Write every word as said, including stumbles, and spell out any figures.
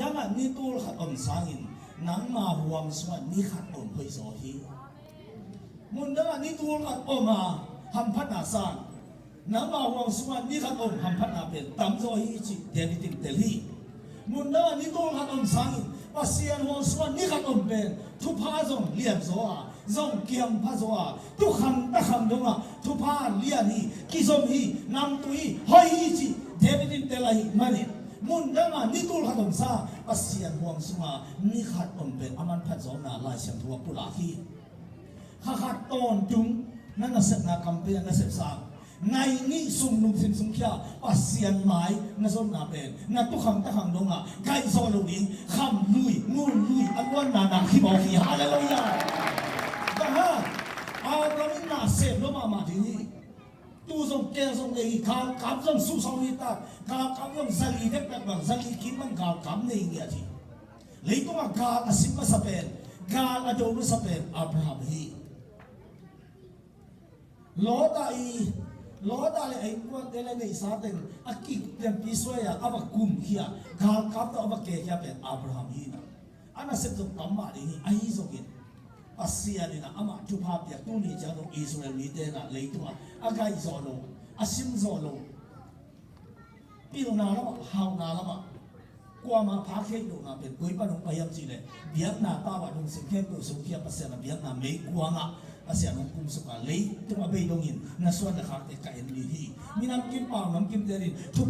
Dangah ni tul khat om sangin nangma huang sungah ni khat om hoih zaw hi. Mun dangah ni tul khat om a hamphatna sang, nangma huang sungah ni khat om hamphatna pen tamzaw hi cih David in tel hi. Mun dangah ni tul khat om sangin Pasian huang sungah ni khat om pen thupha zong lianzaw a, zong kiamphazaw a, tukhang takhang dongah thupha lian hi, kizom hi, namtui hi, hoih hi cih David in tel ahih manin, mun dangah ni tul khat om sang Pasian huang sungah ni khat om pen a manphat zawkna Lai Siangtho ah pulak hi. Kha khat tawntung na nasepna kampen a nasep sang, nai nih sung lungsim sung khia Pasian mai na zonna pen na tukhang takhang dongah gaihzawh lo ding, kham lui, ngun lui, a luanna na khimawk hi. Halleluiah. Bang hang? Abraham in na sem lo mahmah ding hi. Tu zong kei zong nei hi, galkap zong susau hi ta, galkap zong zali dekdek bang, zali kim bang galkap nei ngiat hi. Leitungah gal a sim masa pen, gal a do masa pen Abraham hi. Lot a i, Lot a le a innkuante le neihsa teng a kik pianpi suai a, a va kum khia, galkap tawh a va ke khia pen Abraham hi na. A nasep zong tam mah ding hi, ahi zongin Pasian in ah amah thupha piak, tuni ciang zong Israel mite in ah leitungah a gaihzawh lo, a simzawh lo, pilna lamah, hauhna lamah, kuamah phak theih lohna pen koi pan hong pai hiam cih leh, biakna tau ah lungsim khempeuh sungkhia Pasian a biakna meikuang ah Pasian hong kumsuk a, leitung a bei dongin na suan na khakte ka en ding hi. Minam kim pau nam kimte in thu